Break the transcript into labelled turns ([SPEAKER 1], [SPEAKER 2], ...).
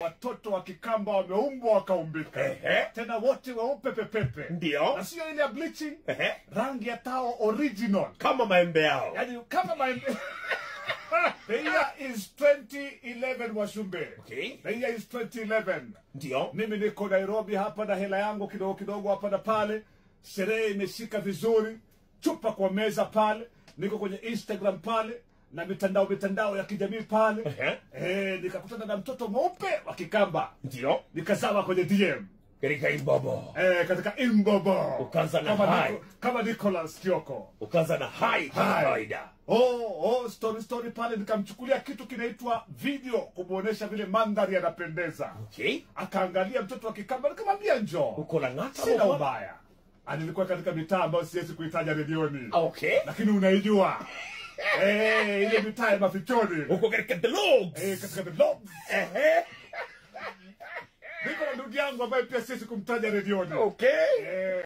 [SPEAKER 1] Watoto wa Kikamba wameumbwa wakaumbika. Tena wote weupe pepepe.
[SPEAKER 2] Ndio.
[SPEAKER 1] Na sio ile ya bleaching. Rangi ya tao original.
[SPEAKER 2] Kama maembe yao.
[SPEAKER 1] Yaani kama maembe. The year is 2011, Washumbe.
[SPEAKER 2] Okay.
[SPEAKER 1] The year is 2011.
[SPEAKER 2] Ndio.
[SPEAKER 1] Mimi niko Nairobi hapa na hela yangu kidogo kidogo hapa na pale. Sherehe imeshika vizuri. Chupa kwa meza pale. Niko kwenye Instagram pale na mitandao ya kijamii pale. Nikakutana na mtoto mweupe wa Kikamba.
[SPEAKER 2] Ndio.
[SPEAKER 1] Nikazama kwenye DM.
[SPEAKER 2] Katika Imbobo.
[SPEAKER 1] Katika Imbobo.
[SPEAKER 2] Ukaanza na hi.
[SPEAKER 1] Kama Nicholas Kioko.
[SPEAKER 2] Ukaanza na hi kama kawaida.
[SPEAKER 1] Oh, story pale nikamchukulia kitu kinaitwa video kumuonesha vile mandhari yanapendeza.
[SPEAKER 2] Okay.
[SPEAKER 1] Akaangalia mtoto wa Kikamba, nikamwambia njoo.
[SPEAKER 2] Uko na ngata.
[SPEAKER 1] Sina ubaya. Nilikuwa katika mitaa ambayo siwezi kuitaja redioni.
[SPEAKER 2] Okay.
[SPEAKER 1] Lakini unaijua. Ile mitaa ya mafichoni.
[SPEAKER 2] Uko katika the logs.
[SPEAKER 1] Katika the logs. Niko na ndugu yangu ambaye pia siwezi kumtaja redioni.
[SPEAKER 2] Okay.